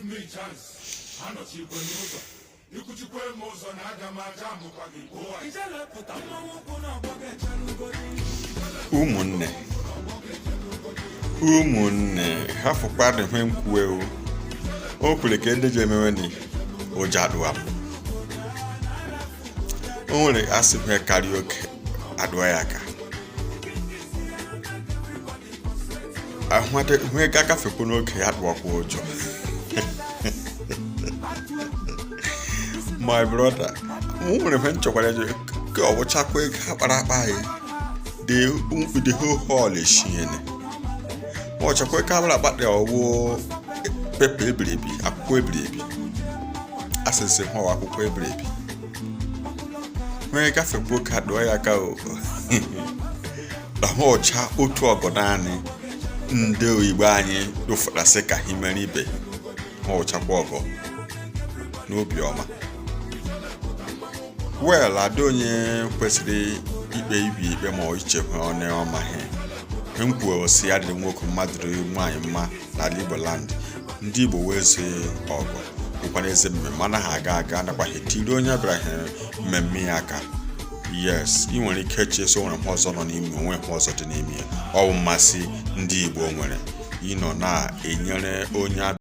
Give me chance, anọchikwe n'ụzọ, ikwuchikwe m ụzọ na aga m aja amụkwa gị gboo. Ụmụnne, ụmụnne, hafụkwa na ihe nkwuwe o. O kwere ka ndị ji emewe ni ụjọ adụwa m. O nwere asị ihe karịa oke adụwa ya aka. Ahụadị ihe ga-agafekwu n'oge ya adụwakwa ụjọ. My brother, o nwere ihe m chọkwara ịjụ ka ọ wụchakwa ego akpara akpa anyị the whole hall eshiene. Ọ chọkwa ego akpara akpa dị ọwụ paper ebiri ebi, akwụkwọ ebiri ebi. Asịsị hụ akwụkwọ ebiri ebi. Onye gafekwa oke adụọ ya aka o. Na ha ọcha otu ọgọ naanị ndị Igbo anyị dụfụtasị ka ha mere ibe ha ọchakwa ọgọ n'obi ọma. Well, ada onye kwesịrị ikpe ibi ikpe ma ọ ichekwa onye ọma ha m kwuo si ya dịrị nwoke mma, dịrị nwaanyị mma n'ala Igbo land. Ndị Igbo wee eze ọgọ bụkwana eze mmemme anaghị aga aga anakwa ha etiri onye bịara ha mmemme ya aka. Yes, ị nwere ike chee so nwere ihe ọzọ nọ n'ime onwe ihe ọzọ dị n'ime ya. Ọ bụ mmasị ndị Igbo nwere ịnọ na-enyere onye.